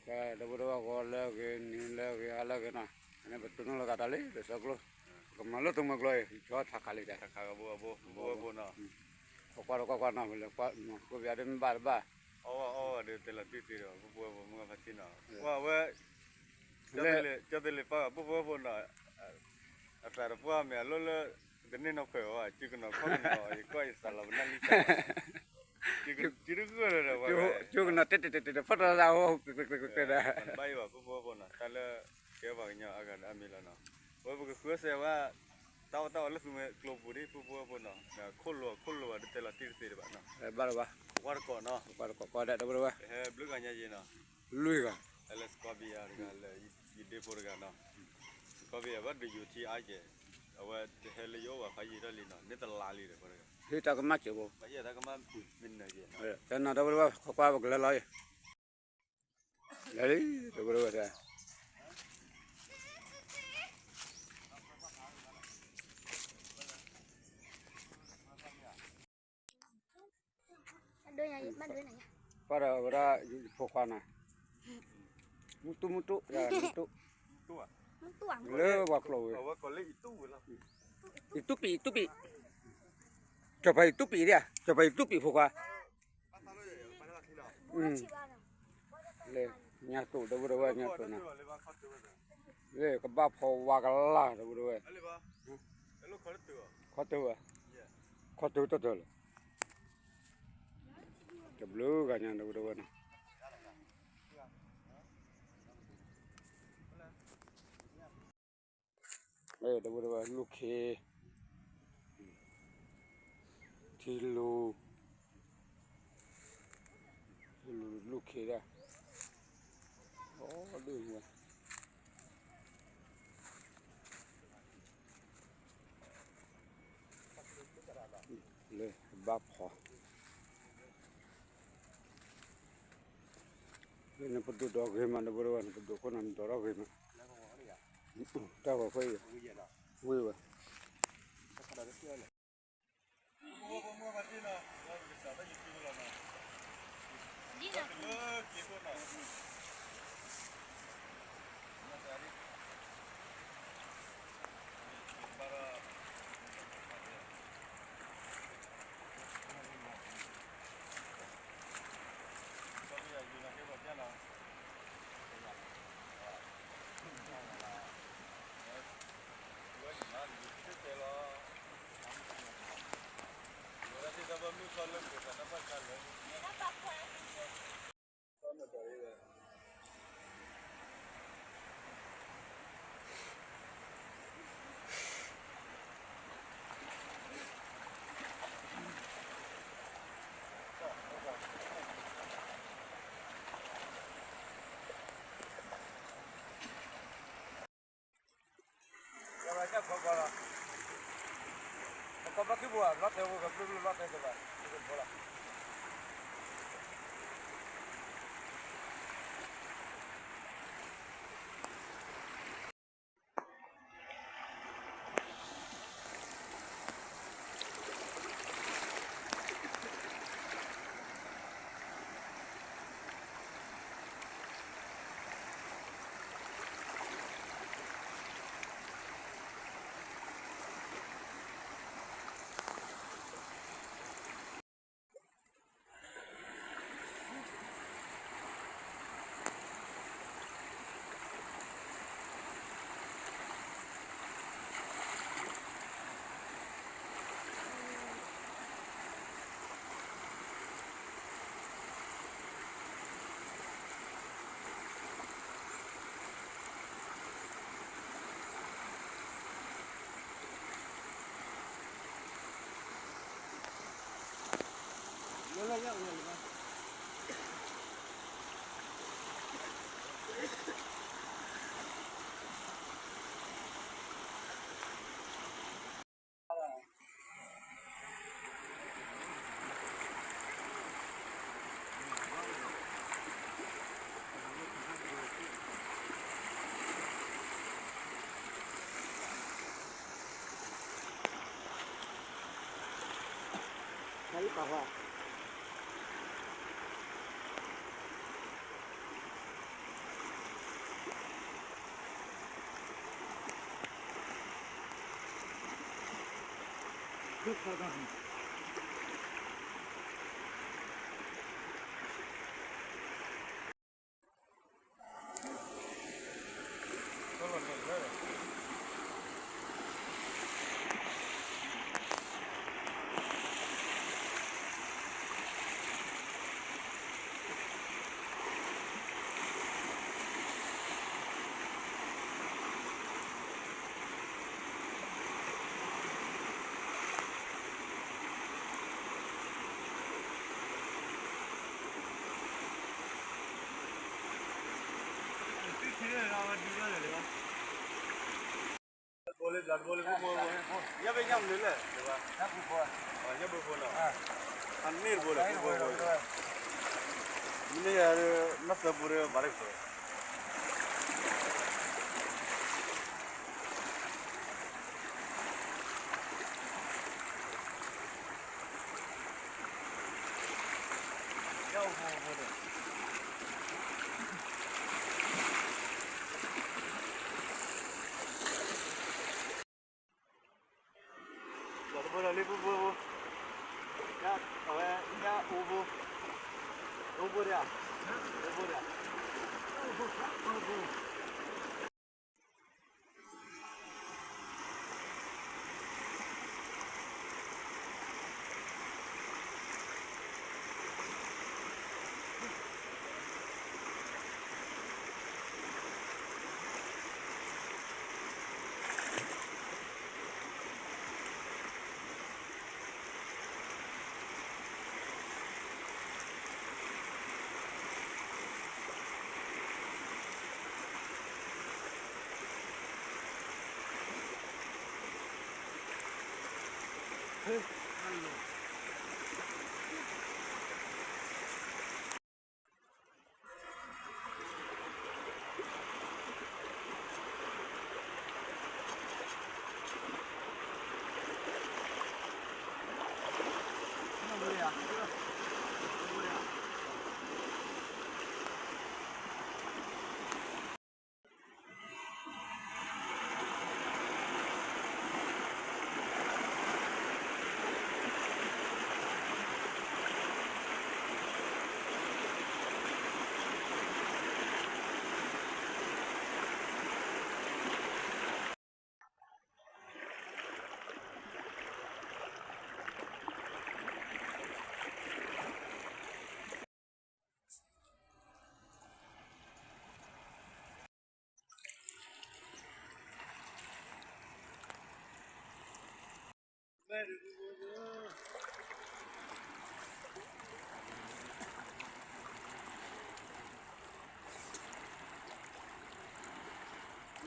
ကဲ ဒီပုၢ်ဒီဝဲၢ် ဂီၤလၢအဂ့ၤ နံၤလၢအဂ့ၤ ဟါလၢအဂ့ၤနီၤ, အန့ၣ် ပတိၢ်နီၣ်လိာ်သးတၢ်လံ ပဆၢကျိၤ, ပကမၤလိသးမုၢ်ကျိၤအံၤ ယထးခးလံဒီး ပကွၢ်တကွၢ်ကွၢ်နီၤ ပလဲၤကွၢ် ကိးပယါဒ်မ့ၢ်ဘၣ်တဘၣ်, အီၣ်ဝဲအီၣ်ဝဲဒီး တဲလီၤတံၢ်သ့ဒီး ပုၢ်ဖိဝဲၢ်ဖိ မုၢ်ဂၤဖါတံၢ်နီၤ, ကွၢ်ဝဲ ကၠီသ့လံာ်ပၢ် ပုၢ်ဖိဝဲၢ်ဖိနီၤ, အသးတပှၢ်မ့ၢ်အလိၣ်လၢ ကန့ၢ်နီၢ်ခွဲးဝဲ စုကနီၤခီၣ်ကနီၤ ယကွၢ်ယသးလီၤပနၢ်လံ စုတဂၢၢ်လၢၤဒီးဝဲ စုကနီၤတဲတဲတဲတဲ ဖီၣ်တၢ်သးအိၣ် ကွဲးကွဲးကွဲးကွဲးဒီး ဘၣ်ယိၣ်ဘၣ် ပုၢ်ဖိဝဲၢ်ဖိနီၤ တၢ်လၢ ကဲပှၤကညီအါဂၤဒီးအါမံၤလီၤနီၤ, ဝဲပကဃုစဲးဝဲ တၢ်အီၣ်တၢ်အီလၢသူမ့ၢ်ကျိပူၤဒ် ပုၢ်ဖိဝဲၢ်ဖိနီၤ, ခိၣ်လိာ်ခိၣ်လိာ်ဘၣ် တတဲလီၤတံၢ်တသ့တဘၣ်နီၤ, ဘၣ်လၢၤဘၣ် ပကွၢ်တကိးနီၤ ပကွၢ်တကိး ကွၢ်ဒဲး ဒီပုၢ်ဒီဝဲၢ် ဟဲဘျုးဂၤညါယ့နီၤ လွံၢ်ဂၤ ဟဲလၢ Scotland တဂၤလၢ ယဒ့ဖိတဂၤနီၤ, Scotland ဘၣ်ဒုးယိၤထံအါကဲ, အဝဲတဟဲလၢယအိၣ်ဘၣ် ဖးယံာ်ထီၣ်လံနီၤ န့ၣ်တလါလံဒီး ဟ့ၣ်တၢ်ကမၣ်စဲးဖိ, တၢ်ကမၣ်မနုၤကဲ, ကဲနီၤ ဒီပုၢ်ဒီဝဲၢ် ခိးကွၢ်ပကလဲၤလီၤအံၤ, လဲၤလံ ဒီပုၢ်ဒီဝဲၢ် ပှၤဒီးဝဲဒၣ် ယဖိခွါနၤ, မုၢ်တူၢ်မုၢ်တူၢ် မုၢ်တူၢ်, လၢပှၤကျိာ်ဝဲ, အံၤတူၢ်ပံး အံၤတူၢ်ပံး, ကၠီၤပၤအံၤတူၢ်ပံးဒၣ်, ကၠီၤပၤအံၤတူၢ်ပံးဖိခွါ, လဲၤ, ညါတိၢ် ဒီပုၢ်ဒီဝဲၢ် ညါတိၢ်နၤ, လၢကဘၣ်ဖီဝါကလၢ် ဒီပုၢ်ဒီဝဲၢ်, ခီတၢၢ်ဝဲ, ခီတၢၢ်တၢၢ်လီၤ တဘျုးဂၤညါ ဒီပုၢ်ဒီဝဲၢ်နီၤ, ဒီပုၢ်ဒီဝဲၢ် လူၢ်ခ့, ထံလူၤ, ထံလူၤလူၢ်ခ့ဒၣ်, အိၣ်ဒၣ်ဝဲ လၢဘၣ်ဖီ, လၢနပဒိၣ်ဒီးဂ့ၤမး ဒီပုၢ်ဒီဝဲၢ် နပဒိၣ်ခိၣ်နၤနဒိၣ်ထီၣ်ဂ့ၤမး, တၢ်ဂီၤဖဲအံၤ, ဝံၤဝဲ ဘိလၢဘျီတဘိလၢဘိဘိဘိ, ညၣ်ဘ့ၣ်ညၣ်မနုၤလဲၣ်, ညၣ်ဘိဖိနီၤ, အန့ၢ်တဘိလၢဘိဘိဘိ, မ့ၢ်န့ၢ်ယၤ နီၢ်သၢဘိဒီးဘၣ်လၢဃိ ဘိဒီးလၢဘိဘိဘိ, အဝဲ ညၣ်အိဘိ, အိဘိဒီး, အိဘိဒီး.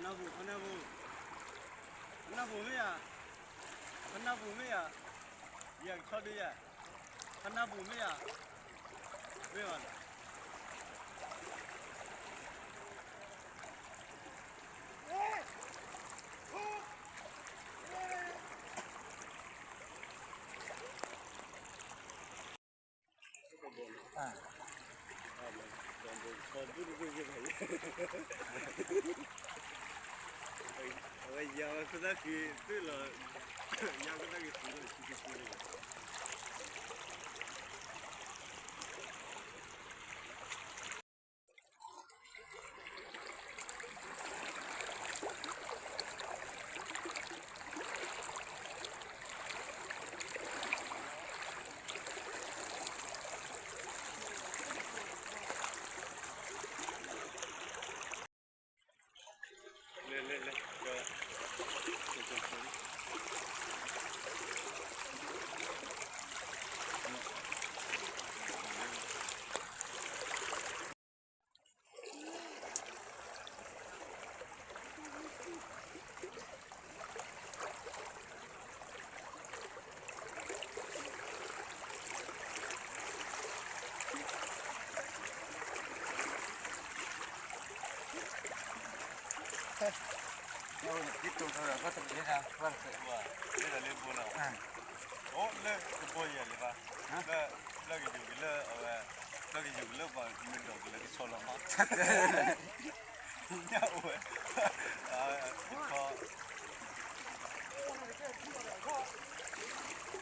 နၢ်ပူၤ, နၢ်ပူၤ, နၢ်ပူၤမ့ၢ်ဧါ, နၢ်ပူၤမ့ၢ်ဧါ, ယကဆီဒုယၤ, နၢ်ပူၤမ့ၢ်ဧါ, မ့ၢ်ဧါ. အဝဲယၤဝဲကသၣ်က့ၤသ့ၣ်လီၤ, ယၤကသၣ်က့ၤသ့ၣ်လီၤ, လဲၤ လဲၤ လဲၤ လၢကယိၤက့ၤလၢအဝဲ လၢကယိၤက့ၤလၢပှၤမ့ၢ်ဒိးက့ၤလၢကဆီလီၤမး ညၣ်အိၣ်ဝဲ တခီ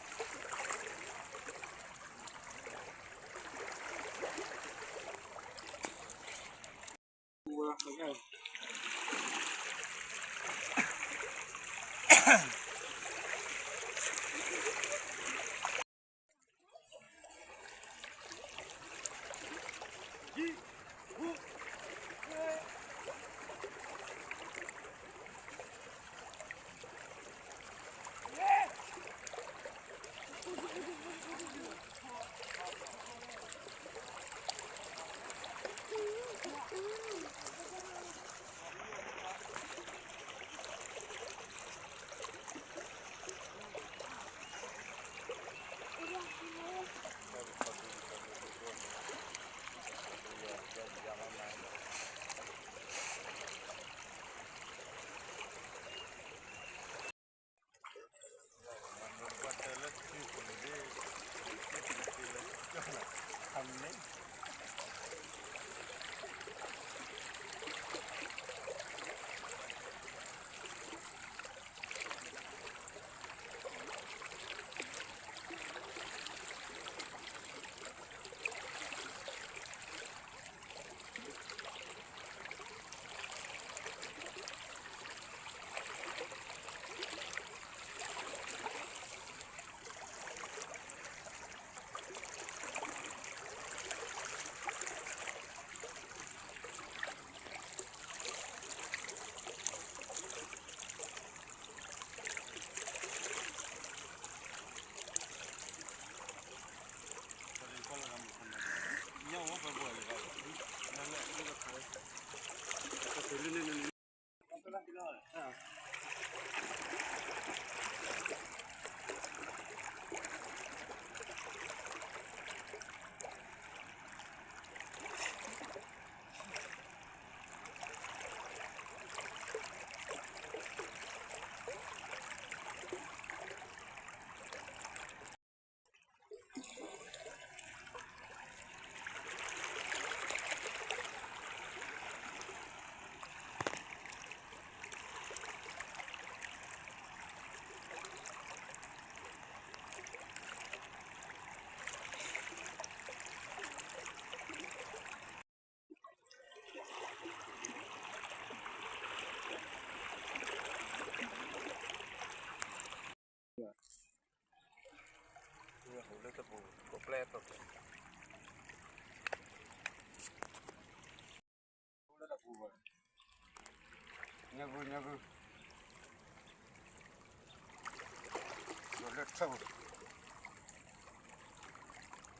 ညၣ်ဂုၢ် ညၣ်ဂုၢ် လၢထၢၣ်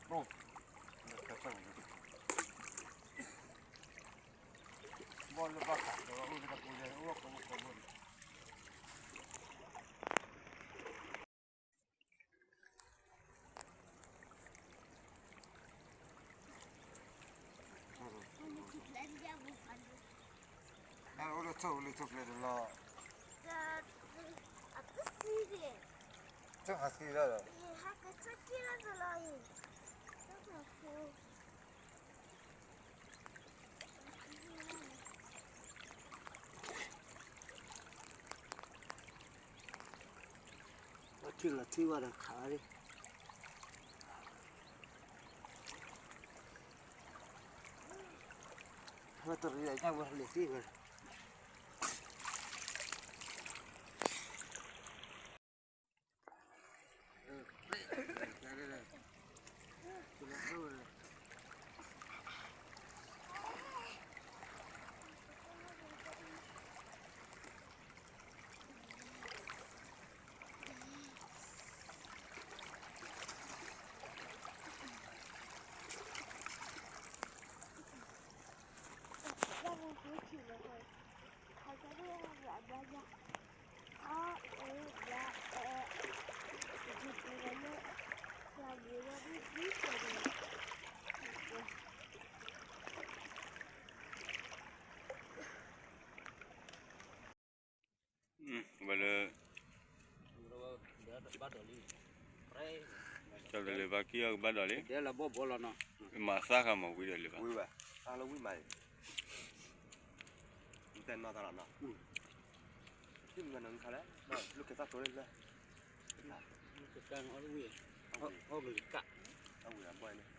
ပူၤ လၢထၢၣ်ပူၤ ဘီၣ်လၢဘၣ်ခး ဒီးအိၣ်လၢတပူၤလဲၣ် အိၣ်ဝဲကိးမုၢ်ကိးမုၢ်န့ၣ် အိၣ်လၢထၢၣ်ပူၤလၢထၢၣ်ပူၤလီၤ ထၢၣ်ဖးသံလီၤ ထံၣ်လီၤထံၣ်ဝဲဒီးခးဝဲလံ ဝဲတရံးညၣ်ဝဲလဲၤသံဝဲ ဝဲလၢ ကၠီတလ့ၤဘၣ်ကံၢ်အီၣ်ကဘၣ်ဒီးလံ မၤသၣ်ဃာ်မၤဝံၤဒီးလံဘၣ် ဝံၤဘၣ် သၣ်လၢဝံၣ်မး တဲနီၢ်သၣ်လီၤနီၤ လၢကသၣ်သိလၢ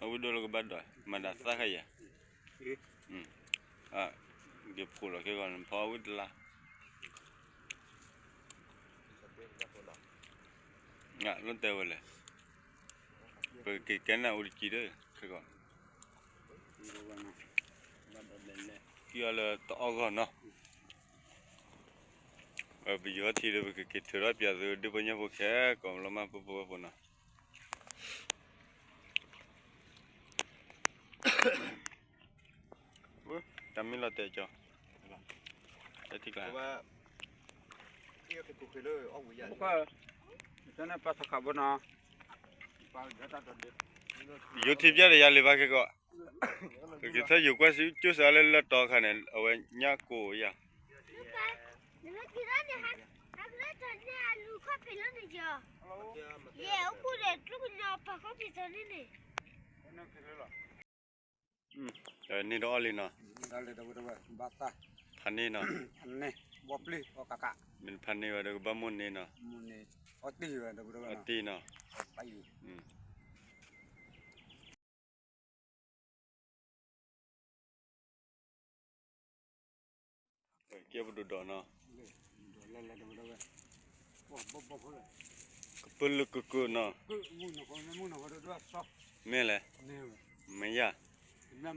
အဝဲဒိၣ်လၢကဘၣ်ဒီး မၤဒၣ်သၣ်ခါယၤ အ က့ၤဖိးလီၤခဲကီးန့ၣ် ဖီဝံၤတလါ, လီၤတဲဝဲလဲၣ်, ပကက့ၤကဲနၢ်အိၣ်တကံဒီး ခဲကီး, ကံအီၤလၢတအီၣ်ဂီၢ်နီၤ, ပယီၤထံဒီး ပကက့ၤထုးထီၣ်ပၠးသုဒုးပညိၣ်ဖိခဲကီးလီၤမး ပဖိဝဲဖိနီၤ. တၢ်မ့ၢ်လီၤတဲာ်ကၠီ, တထံၣ်ကျါ, တၢ်န့ၣ်ပာ်သးခးဘိနီၤ, ယိၤထံပျဲၢ်ဒီးယၤလံဘၣ်ခဲကီး, ပကထီၣ်ယိၤကွၢ်စူၣ်စးလၢလၢတီခါန့ၣ် အဝဲညၣ်ကိးယၤ န့ၣ်ဒီးအီၣ်လံနီၤ, ဖးန့ၢ်နီၤ, မ့ၢ်ဖးန့ၢ်ဝဲဒီးကဘၣ်မိၣ်န့ၢ်နီၤ, အီၣ်တ့ၢ်နီၤ. ကဲပဒိၣ်ဒီးနီၤ, ကပၢလၢကကၢနီၤ, မ့ၢ်လဲၣ်, မ့ၢ်ယၤ, စံး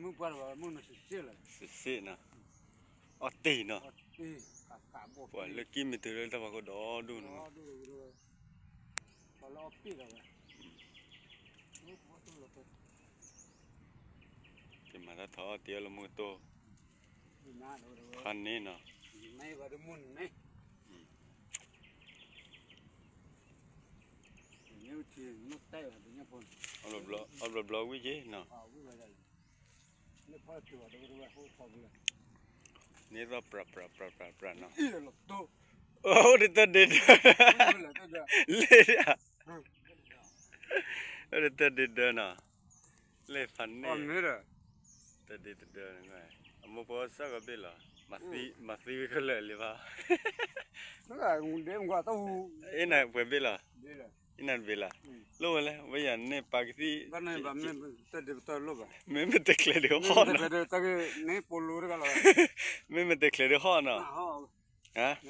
စ့နီၤ, အီၣ်တ့ၢ်နီၤ, ပှၤလၢကံၢ်မ့ၢ်တၢ်လၢတၢ်ဖးခိၣ်ဒီဒိၣ်နီၤ, ကမၤတၢ်ထီၣ်အီၣ်တ့ၢ်အီၣ်လၢမုၢ်ကတိၢ်, ဖးန့ၢ်နီၤ, အီၣ်ဘျီဘျီဝံၣ်က့နီၤ, န့ၣ်သီၣ်ပြးပြးပြးပြးပြးနီၤ, အိၣ်ဒ်တၢ်ဒ့ဒၢ, လ့ၣ်ဧါ, အိၣ်ဒ်တၢ်ဒ့ဒၢနီၤ, လ့ၣ်ဖးန့ၢ်, တၢ်ဒ့တဒၢ, အမိၢ်ဖိစၢ်ကဘ့ၣ်လီၤ, မၤသံဝဲခဲလၢာ်လံဘၣ်, အ့ၣ်နၤပှဲၤဘ့ၣ်လီၤ, အ့ၣ်နၤတဘ့ၣ်လီၤ, လိၣ်ဝဲလဲၣ် ဝဲယၤန့ၣ်ပာ်ကသံၣ် မ့မ့ၢ်တကျဲၤဒုးဟီၣ်နီၤ, မ့မ့ၢ်တကျဲၤဒုးဟီၣ်နီၤ,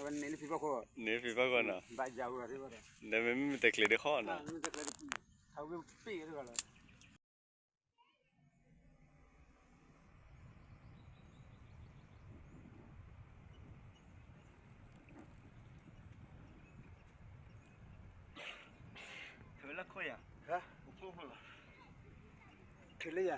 န့ၣ်ဖံဘၣ်ဃီနီၤ, ဒီးမ့မ့ၢ်တကျဲၤဒုးဟီၣ်နီၤ. ထုးလၢယၤ,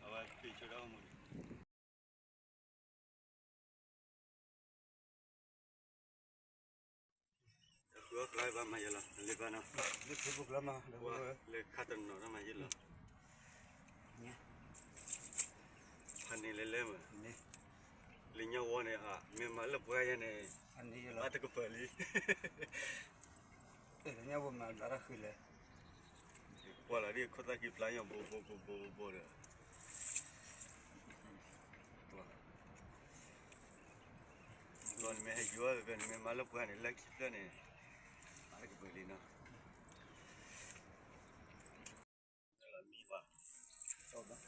အဝဲဖံးဆိဒၣ်မူ တကျါဘၣ်မၤယဲလီၤ လၢဘၣ်နီၤ, လၢခါတနီၤတၢ်မၤယဲလီၤ, ဖးန့ၣ်လဲၤလဲၤမး, လၢညါဝီန့ၣ် မ့ၢ်မၤလၢပှၤယဲန့ၣ်, အတကပၤလံ, ညါဝီမၤဘျါတၢ်ဃုလဲၣ်, ကွၢ်လီၤဒ်ခိၣ်သၣ်ခံဖျါညါဘိဘိဘိဘိဘိဒီး ဘီန့ၣ်မ့ၢ်ဟဲယိၤ နမ့ၢ်မၤလၢပှၤန့ၣ် လၢခံဖျၢၣ်န့ၣ် မၤလၢကပၤလံနီၤ, မံဘၣ်,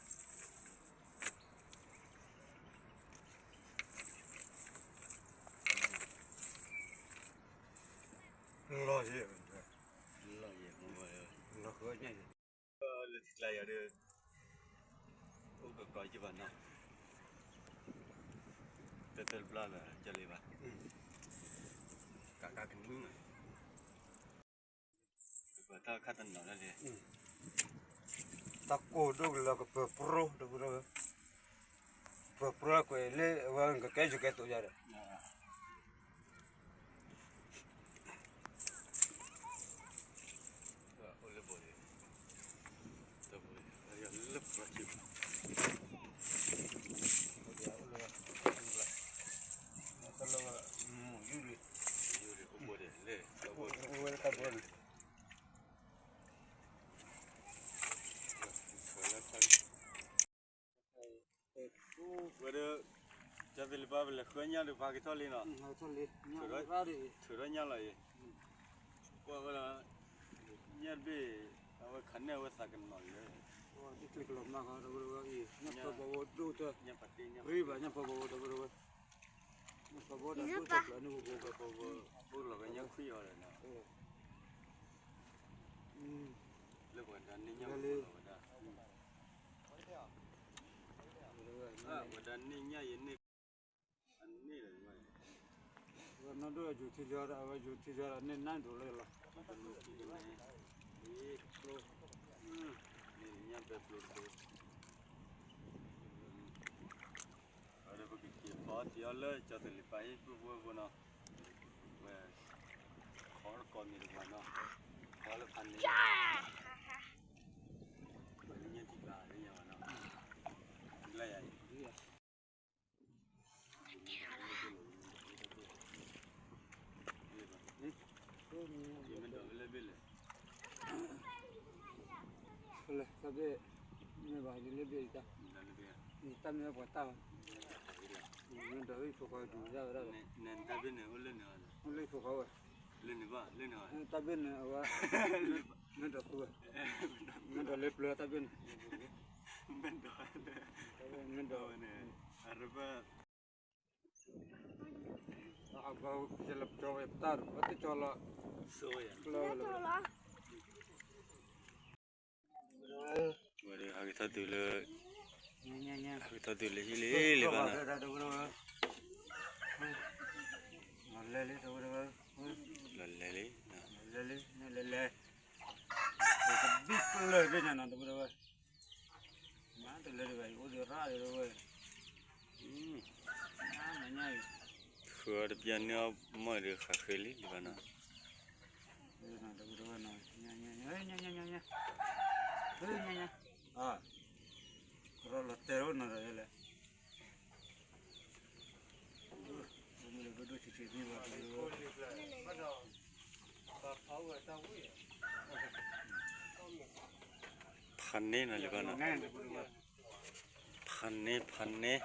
လီၤယဲၢ်, လီၤယဲၢ်, လီၤဃၢညါယဲၢ် လၢထံကျါယၤဒီး အိၣ်ကကျီယံၢ်ဘၣ်နီၤ, တၢ်တဘျီလၢကလံၤဘၣ်, ကကကမုၢ်မး, ပတၢ်ခါတနီၤလၢလံ, တၢ်ကိၢ်ဒိၣ်ကလီၤကပၢၤပြိတပူၤ, ပၢၤပြိကွဲးလၢအဝဲကကဲယိၤကဲသိးယၤဒီး အိၣ်လၢဘိလံ, တဘိလံ, လၢပှၤ ဝဲဒၣ် ကၢ်သ့ၣ်လံပၢ် ပလဲၤဃုညၣ်ဒီး ပဟးက့ၤထီၣ်လံနီၤ, ထုးထီၣ်ညၣ်လီၤအံၤ, ကွၢ်ဝဲဒၣ် ညၣ်တဘ့ၣ် အဝဲခးနဲၣ်ဝဲသးကနီၤလၢ ဒ်ချ့ကလီၤမၢ်ဃီ တဝဲတဝဲအံၤ ညၣ်ဖၢဘီဝဲဒိၣ်တၢ်, ရံဘၣ်ညၣ်ဖၢဘီဝဲတဝဲတဝဲ, ညၣ်ဖၢဘီဝဲဒိၣ်တၢ်ကျၢၤန့ၣ် ပဘိဘိလီၤဝဲညၣ်ခွံအီၤဒီးနီၤ, လၢပှၤဒၣ်န့ၢ်ညၣ်လၢ ဝဲဒၣ်န့ၢ်ညၣ်ယန့ၢ် အန့ၣ်လီၤ, ဝဲနီၢ်ဒိၣ်ယိၤထံယီၤဒီး အဝဲယိၤထံယီၤဒီး န့ၢ်နါဒိၣ်လၢလီၤ, ညၣ်ပဲပျိတဘိ, အဝဲဒၣ်ပကက့ၤဖီအီၣ်တ့ၢ်အီၤလၢကၠီၤသလ့ၤပၢ်ဟံၣ်ပူၤဖိဖိနီၤ, ဝဲ ခီတကိးမံၤတပှၤနီၤ, ခီလၢဖးန့ၣ်, ပှၤလၢညၣ်တံၢ်ဘၣ်လၢညါဘၣ်နီၤ, လၢယၤအံၤ တၢ်ဘ့ၣ် မ့ၢ်ဘၣ်ယလၢဘ့ၣ်အံၤတၢ်, တၢ်မ့ၢ်ပှၤတၢ်ဘၣ်, မ့ၢ်ဒီးဟံၣ်ဖိဃီဒုးယၣ်ဝဲဒၣ်, အိၣ်လၢဟံၣ်ဖိဃီဝဲ, တၢ်ဘ့ၣ်န့ၣ်အဝဲ, မ့ၢ်ဒီးဃုဝဲ, မ့ၢ်ဒီးလၢပျၢၤတၢ်ဘ့ၣ်န့ၣ်, မ့ၢ်ဒီး အဘၣ်ယလပကၠီဝဲပတၢ်ဒီး ဘၣ်တကၠီလီၤ, ဝဲဒၣ်ဟးက့ၤထီၣ်တုၤလၢ, ဟးက့ၤထီၣ်တုၤလၢဟံၣ်လံလံဘၣ်နီၤ, လီၤလဲၤလံ, လဲၤလံ, လဲၤလံ, လဲၤလံ, လဲၤလံ, တဘံၣ်ကျၢၤဘ့ၣ်ညါနီၤ တဝဲတဝဲ, မၤတလၢတဂၤအံၤ အိၣ်ဒီးရၣ်ဒီးတဝဲ, မၤညါအံၤ, ဃုအီၤတပျၢ်န့ၢ်အီၣ်မီၢ်ဒီးဃးဃ့လံလံဘၣ်နီၤ, တဝဲတဝဲနီၤ, ညါညါညါ, ညါညါ, ကရီလီၤတဲာ်ဝဲနီၤဒီးလဲၣ် ဖးန့ၢ်နီၤလံဘၣ်နီၤ, ဖးန့ၢ် ဖးန့ၢ်,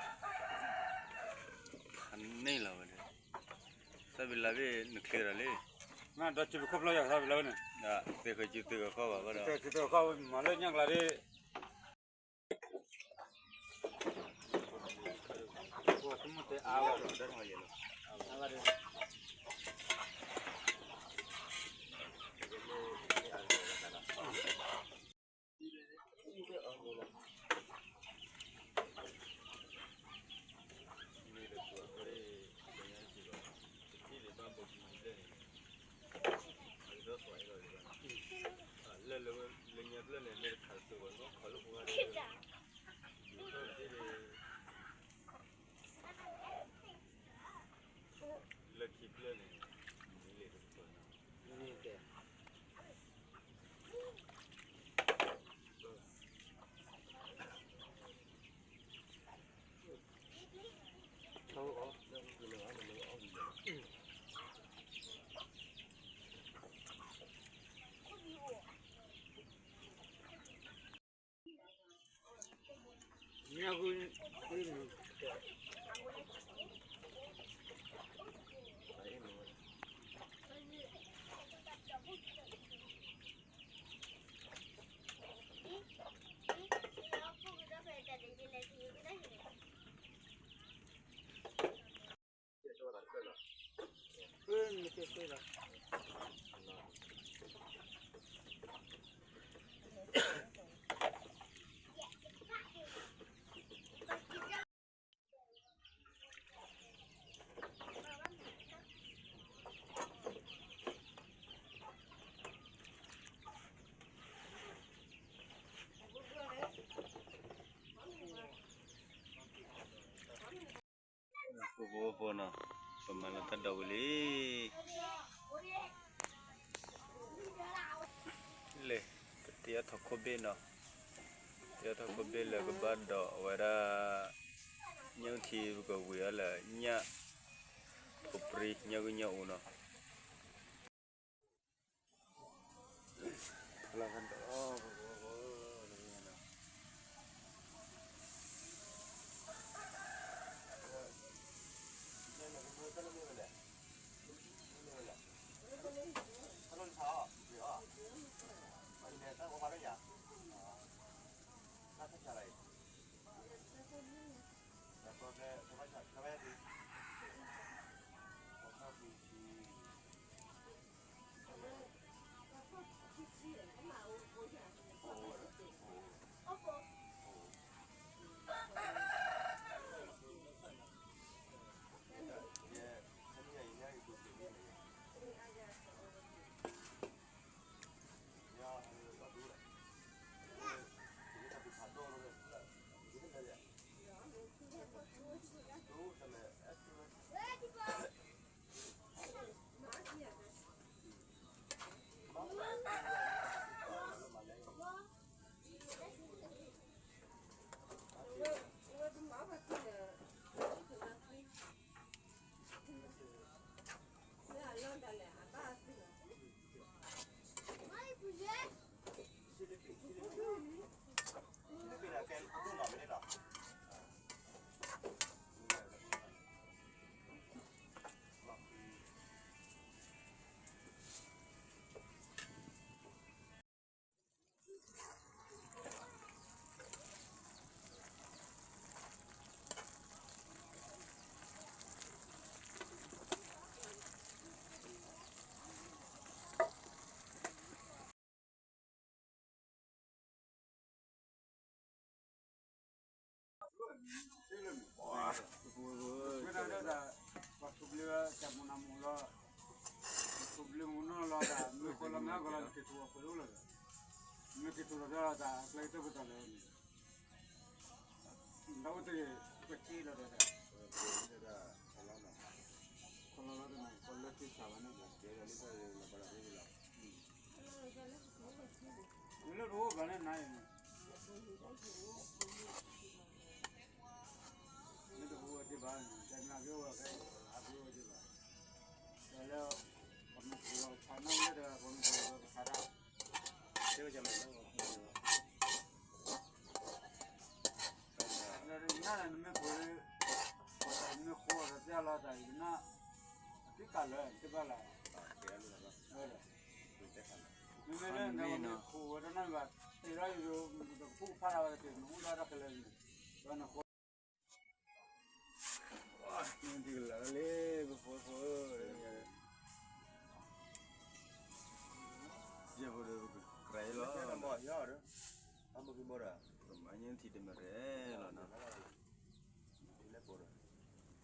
ဖးန့ၢ်လီၤဝဲ, သၣ်ဘံၣ်လါဘ့ၣ်နချ့ဒီးလံ, ဒီးစုပခိၣ်ဖျီယၤသၣ်ဘံၣ်လါဝဲန့ၣ်, သ့ၣ်ဃုစုသ့ၣ်ဃုခီၣ်ဘၣ်ဘၣ်ဒီး မၤလၢညၣ်ကျါဒ် ဖိဖိဖိနီၤ, ပမၤလီၤတၢ်ဒိးဝံၤလံ. လဲၤ, ပတ့အီၣ်ထီၣ်ခိၣ်ဘ့ၣ်နီၤ, တ့အီၣ်ထီၣ်ခိၣ်ဘ့ၣ်လၢကဘၣ်ဒိးအဝဲဒၣ် ညၣ်အုၣ်ထံ ပကဝံၤအီၤလၢညၣ် ဖိပြံညၣ်ဂုၢ်ညၣ်အူနီၤ. နမ့ၢ်ဖိလၢ နမ့ၢ်ဃိအီၤဒီးပျၢ်လီၤတၢ်အံၤနၤ အတံၢ်ကးလၢတဘၣ်လၢ မ့မ့ၢ်လၢနမ့ၢ် ခိးဝဲတၢ်နၢ်ဘၣ် တ့ထီၣ်ယိၤ တကဖူၣ်ကဖၣ်တၢ်ဝဲတက့ၢ် နအိၣ်ဒီးတၢ်ကလဲၤန့ၣ် ဒီးနဃိ ဒ်ကလၢလၢ ပဖိဖိ ယဲၢ်ဖိဒီးပကကြၢးလီၤ ပမၤညၣ်ထံတမရဲလီၤနီၤ ဘၣ်လီၤခးဝဲဆံးတ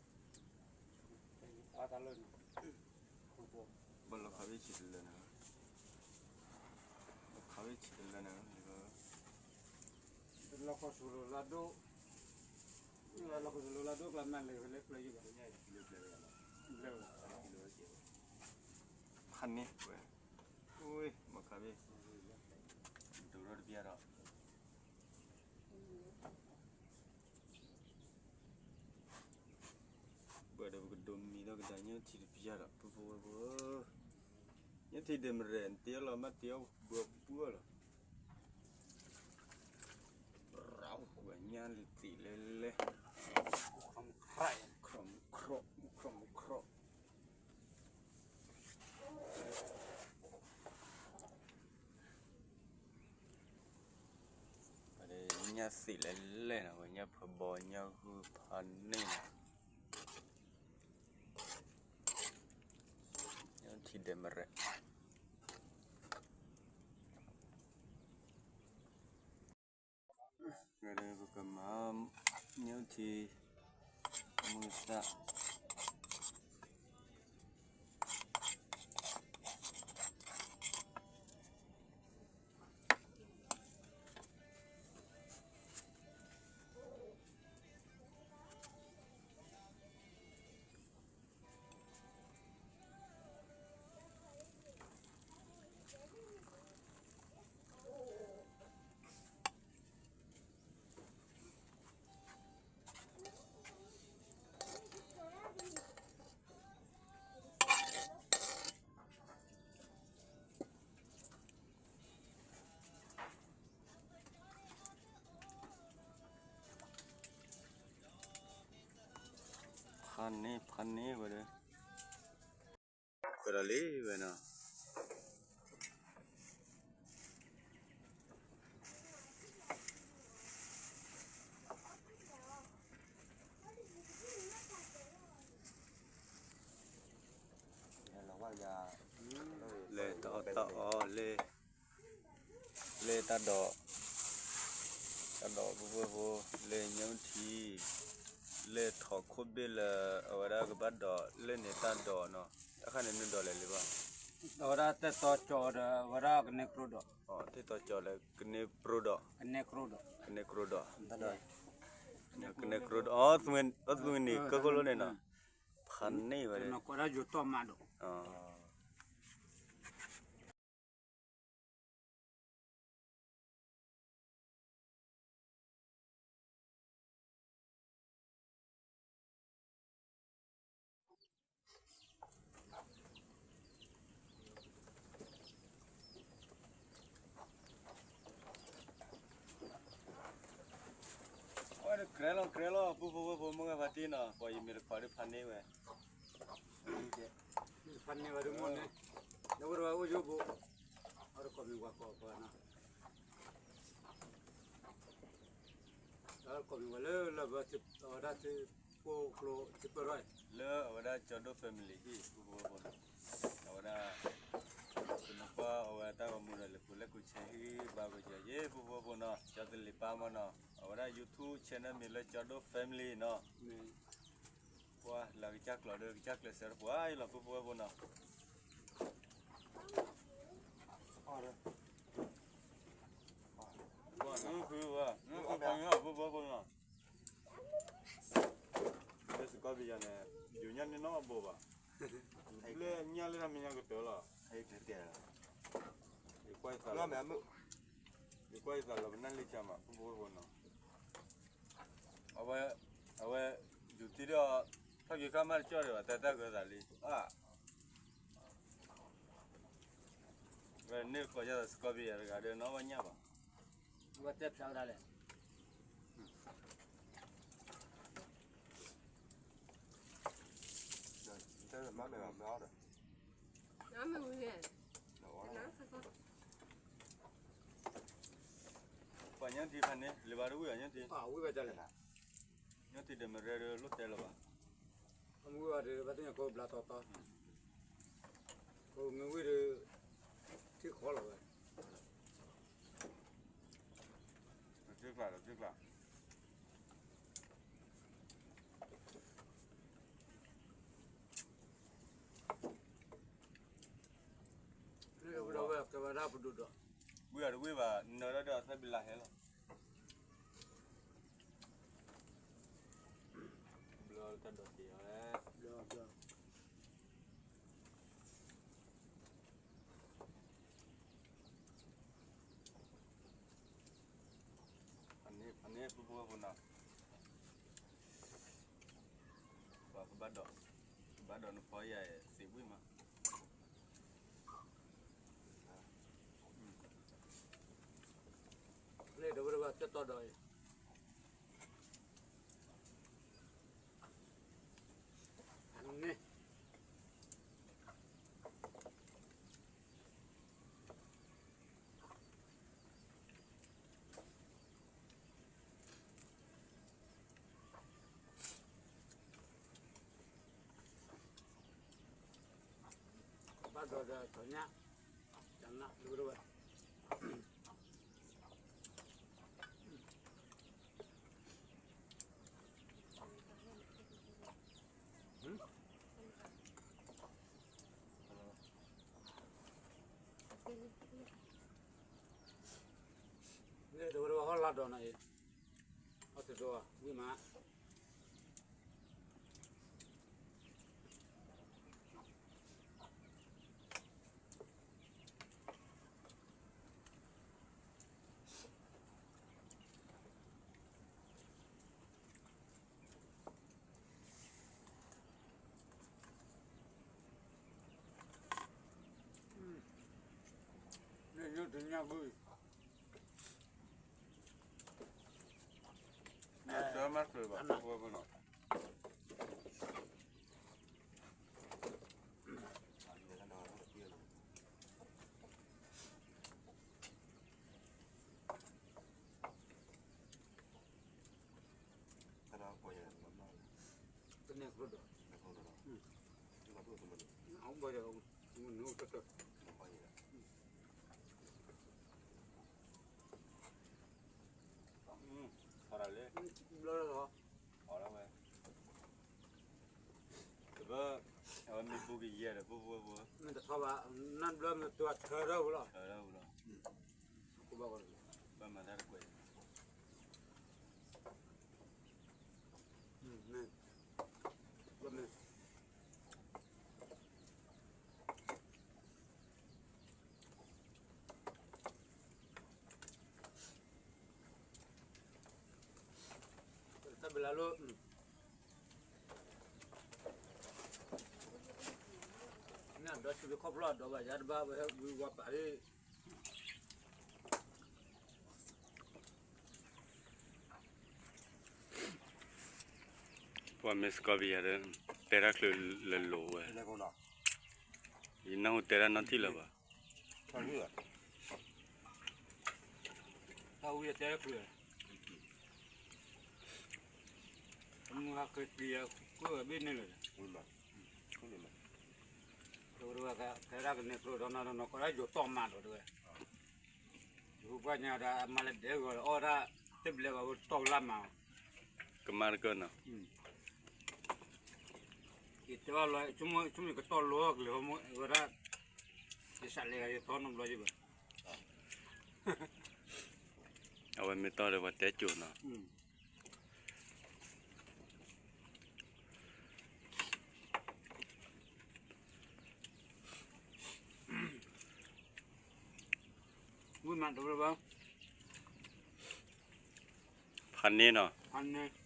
လၢန့ၣ် ခးဝဲဆံးတလၢန့ၣ် လီၤခီၣ်ဆူၣ်လိာ်လၢဒိၣ် လီၤခီၣ်ဆူၣ်လိာ်လၢဒိၣ်ကျါမ့ၢ်လဲၤဝဲလၢပျၢၤယံၤဘၣ် ဖးန့ၢ်ဝဲ အူဝဲ မၤခးဝဲ ဒိၣ်ထီၣ်တပျၢ်ဒီး ဘၣ်ဒီးပကဒိးမံၤထီၣ်ကဒါညၣ်ထံတပျၢ်ဒီး ပဖိဝဲဖိ ညၣ်ထံဒဲးမရဲၣ် နတ့လီၤမ့ၢ်တ့အီၣ်ဘၢပှၢ်လီၤ ရဝဲညၣ်လံသံးလဲလဲ ခီမခီ မခီမခီ ညၣ်သံးလဲလဲနီၤ ဝဲညၣ်ဖးဘီ ညၣ်ဂုၢ်ဖးန့ၣ်နီၤ ညၣ်ထံဒဲးမရဲၣ် ပကမၤ ညၣ်ထံ မုၢ်သၣ် ဖးန့ၢ် ဖးန့ၢ်ဝဲဒီး ကဒီးလံဝဲနီၤ လဲၤတၢ်အီၣ်တၢ်အီ လဲၤ လဲၤတၢ်ဒိး တၢ်ဒိးပူဖိဖိ လဲၤညၣ်ထံ လဲၤထီၣ်ခိၣ်ဘ့ၣ်လၢ အဝဲဒၣ်ကဘၣ်ဒိး လဲၤန့ၢ်တၢ်ဒိးနီၤ တၢ်ခါန့ၣ်နဒိးလဲၤလံဘၣ် အဝဲဒၣ်တဲတီကၠီဒီး အဝဲဒၣ်ကနဲကျိဒီး တဲတီကၠီလၢကနဲကျိဒီး ကနဲကျိဒီး ကနဲကျိဒီး ကနဲကျိဒီး အီၣ်သူန့ၣ် ကၢၢ်ခိၣ်လိန့ၣ်နီၤ ဖးန့ၢ်ဝဲ နကွၢ်ဒၣ်ယိၤတီၢ်မးဒီး ကြၢးလီၤ ကြၢးလီၤ ပုၢ်ဖိဝဲၢ်ဖိ မုၢ်ဂၢ်ဖါတံၢ်နီၤ, ပှၤယမ့ၢ်တခီဒုးဖးန့ၢ်ဝဲ, ဖးန့ၢ်ဝဲဒုးမိၢ်န့ၣ်, ဒီပုၢ်ဝဲၢ်အိၣ်ယိၣ်ဘိ, အတကိးမံၤဝၤကိးပှၤနီၤ, အတကိးမံၤဝၤလၢလၢဘၢ အဝဲဒၣ်ထံပိၢ်ကျိထံပၢၢ်ထီၣ်, လၢအဝဲဒၣ်ကၠီဒိၣ် family ဟံၣ် ပုၢ်ဖိဝဲၢ်ဖိနီၤ, အဝဲဒၣ် ပနကွၢ်အဝဲတၢ်ဂီၤမူဒီး လဲၤကူၤလဲၤကူၤဆဲးဟံၣ်ဘါဝဲကယဲၢ် ပုၢ်ဖိဝဲၢ်ဖိနီၤ, ကၠီသလံးပၢ်မနီၤ, အဝဲဒၣ် YouTube channel မ့ၢ်လၢကၠီဒိၣ် family နီၤ, ပှၤလၢကစၢ်ကျိၤဒီး ကစၢ်ကျဲးစၢးတပှၤအံၤလီၤ ပုၢ်ဖိဝဲၢ်ဖိနီၤ, ပှၤနုာ်ဃုဝဲ နုာ်ဃုပှၤညီ ပုၢ်ဖိဝဲၢ်ဖိနီၤ, လၢစကီပယၤန့ၣ် ယိၤညၣ်န့ၢ်နီတဘိဘၣ်, လၢညၣ်လၢတၢ်မဲာ်ညါကတၢၢ်လီၤ, ယကွၢ်ယသးလီၤ, ယကွၢ်ယသးလီၤ ပနၢ်လံဆါမး ပုၢ်ဖိဝဲၢ်ဖိနီၤ, အဝဲ အဝဲ ယူၤထံဒီး ထီၣ်က့ၤခါမးတကၠီၣ်ဒံးဘၣ် တၢ်တၢ်ဂၢၤသးလံ, အါ ဝဲန့ၣ်ကိးယၤသးစကီပယၤတဂၤဒီး နီၢ်ဝဲညၣ်ဘၣ်, ဝဲတဲဖျါဝဲဒၣ်လဲၣ်, တၢ်မၤမဲာ်ဘၣ်မ့ၢ်အီၤဒီး, ပှၤညၣ်ထံဖးန့ၣ် လၢဘၣ်တဝံၣ်အီၤညၣ်ထံ, ဝံၣ်ဝဲဒ်လဲၣ်, ညၣ်ထံဒီးမ့ၢ်ရဲဒီးလိၣ်တဲလၢၤဘၣ်, အမ့ၢ်ဝံၣ်ဘၣ်ဒီး ဘၣ်သ့ၣ်ညါကိးဘျါတီတီ, မ့ၢ်ဝံၣ်ဒီး ထံၣ်ဃီလီၤဝဲ, တထံၣ်ကျါ တထံၣ်ကျါ ဝံၣ်အီၤတဝံၣ်ဘၣ် နၢၤဒၣ်ဒီးအသၢဘံလးဟဲလီၤ, ဘျီတၢ်ဒိးတ့ၢ်အီၤလဲၣ်, ဖးန့ၢ် ဖးန့ၢ် ပုၢ်ဖိဝဲၢ်ဖိနီၤ, ပှၤကဘၣ်ဒိး ကဘၣ်ဒိးနဖီယၤသ့ဝံၣ်မး, လၢတဝဲတဝဲကတီၢ်ဒီးအံၤ န့ၣ် ဘၣ်ဒီးဒီးထီၣ်ညၣ်, တၢ်နးဒိၣ်ဒိၣ်ဝဲ, န့ၣ်တဝဲတဝဲဟီၣ်လာ်ဒီးနၤအံၤ, ဟီၣ်တဒိးဝံၣ်မး န့ၣ်ညိၣ်တညၣ်ဘုၣ်, န့ၣ်တမၤစၢၤဘၣ် ဖိဖိနီၤ. တန့ၢ်ကျိဒီး အဘၣ်ယၤ နူတတၢၢ် ဖီတၢ်လဲၣ် ဘျီလီၤ ဖီလီၤဝဲ တဘၣ် အဝဲမ့ၢ်ပူကယဲၢ်ဒီး ပူပူပူ မ့ၢ်တထီဘၣ် နၢ်ဘျီမ့ၢ်တထီထီၣ်ဝဲလီၤ ထီထီၣ်ဝဲလီၤ ဘၣ်မၤတၢ်တကွဲး တၢ်ဘျါလၢ နဒီးဆူၣ်လၢခီဖျိဒီးဘၣ်ယၤတဘၣ်ဝဲဝံၤဝါပာ်လံ တၢ်ဘျါလၢ မ့ၢ်စကီးပယၤဒီး တဲတၢ်ချုးလၢလိၤဝဲ, ယနၢ်ဟူတဲတၢ်နီတထံၣ်လၢၤဘၣ်. တၢ်ဝံၣ်တဲတၢ်ချုး, မုၢ်ဟါက့ၤတံၤ ကွၢ်ဝဲဘ့ၣ်န့ၣ်လၢၤ, တဲဝဲဒၣ်ကဲဒၣ်ကန့ၢ်ကျိဒီးနီၤဒီးနီၤ ကီးဒၣ်ယိၤတီၢ်မးဒီးတဲဝဲ, ယဟူပှၢ်ညါဒီးအမါလၢဒဲဂီၤလၢအီၣ်ဒၣ် တဘျဲဘၣ်ဝဲတီၢ်ကလၢ်မး, ကမၣ်တကၢၢ်နီၤ, ယတဲဘၣ်လီၤ ဆိကမိၣ်ယကတီၢ်လိကလဲၤဟီမး ဝဲဒၣ်, ယစးလဲၤဂၤယတီၢ်နီတဘျီယဘၣ်, အဝဲမ့ၢ်တီၢ်ဒီးပှၤတဲကိၤနီၤ. ဝံၣ်မးတဝဲဘၣ်, ဖးန့ၢ်နီၤ, ဖးန့ၢ်,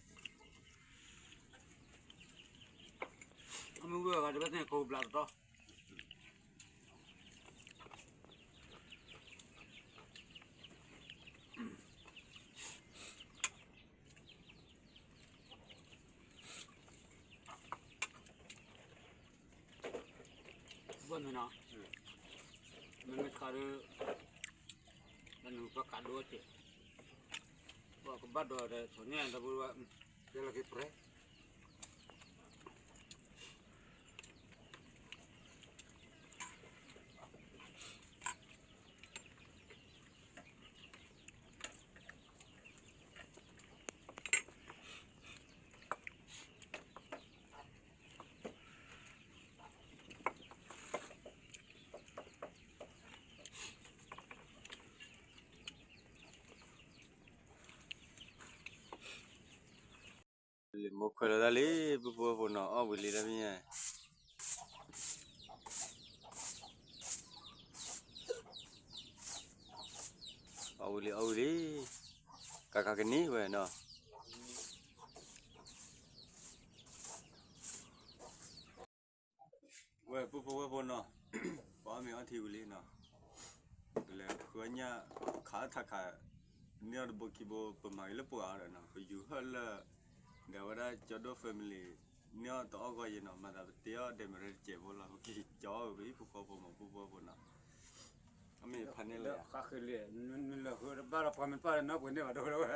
အမ့ၢ်ဝံၣ်အဂၤတဘၣ်သ့ၣ်န့ၣ် ကဟူးဘျးတတီၢ် ဘၣ်မနုၤ, မ့မ့ၢ်ခါဒီး, ဘၣ်နုၤပှၤကးဒိၣ်က့ၤ, ပှၤကဘၣ်ဒီးဒီး ထိၣ်ညၣ်ဒီပုၢ်ဝဲၢ်, ယဲလီၤက့ၤပြဲ, လံာ်မိၢ်ခွဲးလီၤတၢ်လံ ပုၢ်ဖိဝဲၢ်ဖိနီၤ အီၣ်ဝံၤလံတၢ်မံၤညါ အီၣ်ဝံၤလံ အီၣ်ဝံၤလံ, ကကကနံၤဝဲနီၤ, ဝဲပုၢ်ဖိဝဲၢ်ဖိနီၤ, ပှၤအီၣ်မ့ၤအီထံဝံၤလံနီၤ, ပလဲၤဃုအီၣ်ညၣ် ခးထးခး, န့ၢ်အီၣ်တဘိခံဘိ ပမၤဂ့ၤလၢပှၤအီၤဒီးနီၤ ပယူၤဟၢၣ်လၢ ဒီးဝဲဒၣ်ကၠီဒိၣ် family န့ၢ်အီၣ်တအီၣ်ဂီၢ်ယဲနီၤ မၤသးပတ့အီၣ်ဒဲးမ့ၢ်ရဲတစဲးဖိလီၤ ပက့ၤကၠီအီၣ်ဝဲပဟံၣ်ဖိဃီဖိမး ပုၢ်ဖိဝဲၢ်ဖိနီၤ, အမ့ၢ်ဖးန့ၢ်လၢယၤ ဃါဃ့လံ, နလဲၤဃုတဘၣ်ဒီးပှၤမ့ၢ်ပၢ်ဒီးနီၢ်ပှ့ၤန့ၢ်ဘၣ်ဒိဝဲ,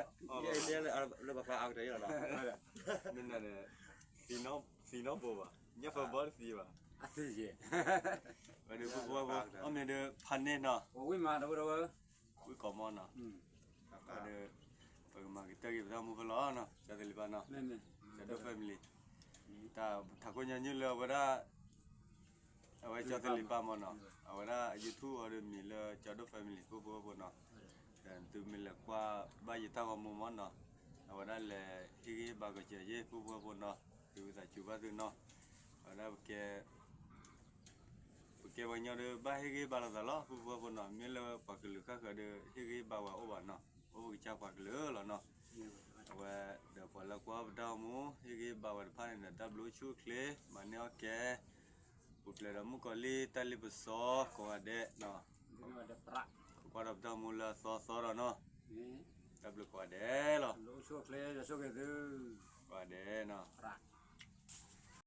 လၢပှၤကျါအါကတၢၢ်ယဲလီၤနီၤ, မ့ၢ်နၤန့ၣ်, သံနီၢ်ဘိဘၣ်, ညၣ်ဖၢဘီတသံဘၣ်, အသံယဲ, ဝဲဒၣ်ပုၢ်ဖိဝဲၢ်ဖိ အမ့ၢ်ဒၣ်ဖးန့ၢ်နီၤ, ဝံၣ်မးဒိဝဲဒိဝဲ ဝံၣ်ကိးမီၢ်နီၤ, ဒီး ပကမၤကတၢၢ်က့ၤပတၢ်မူဖဲလီၤနီၤ ကၠီသလံၤပၢ်နီၤ, ကၠီဒိၣ် family, တၢ်ထးခိၣ်ညီနုၢ်လၢအဝဲဒၣ်, အဝဲကၠီသလံၤပၢ်မီၢ်နီၤ, အဝဲဒၣ် YouTube အီၤဒီးမံၤလၢကၠီဒိၣ် family ပုၢ်ဖိဝဲၢ်ဖိနီၤ, ဒီးသုမ့ၢ်လဲၤကွၢ်ဘၣ်ယတၢ်ဂီၤမူမီၢ်နီၤ, အဝဲဒၣ်လဲၤဟ့ၣ်ဂံၢ်ဟ့ၣ်ဘါကစၢၤယဲ ပုၢ်ဖိဝဲၢ်ဖိနီၤ, သုဝံသးစူၤဘၣ်သုနီၤ, အဝဲဒၣ်ပကဲ ပကဲပှၤကညီဒီးဘၣ်ဟ့ၣ်ဂံၢ်ဟ့ၣ်ဘါလိာ်သးလီၤ ပုၢ်ဖိဝဲၢ်ဖိနီၤ, မ့ၢ်လၢပှၤကလုာ်ဃၣ်ဃၢၤဒီး ဟ့ၣ်ဂံၢ်ဟ့ၣ်ဘါဝဲအိၣ်ဘၣ်နီၤ, အိၣ်ပကစၢ်ပှၤကလုာ်လီၤနီၤ, အဝဲဒီးပှၤလၢကွၢ်ပတၢ်ဂီၤမူ ဟ့ၣ်ဂံၢ်ဟ့ၣ်ဘါဝဲတဖၣ်န့ၣ်ဒီး တၢ်ဘျုးအိၣ်ဆူၣ်အိၣ်ချ့ မၤန့ၢ်အီၣ်ကဲ ပူၤဖျဲးဒီးမုၣ်ကီၤလံၢ် တၢ်လ့ပစီကိးဂၤဒဲးနီၤ, ကွၢ်ဒီးပတၢ်ဂီၤမူလၢအသီသီဒီးနီၤ, တၢ်ဘျုးကိးဂၤဒဲးလီၤ, ကိးဂၤဒဲးနီၤ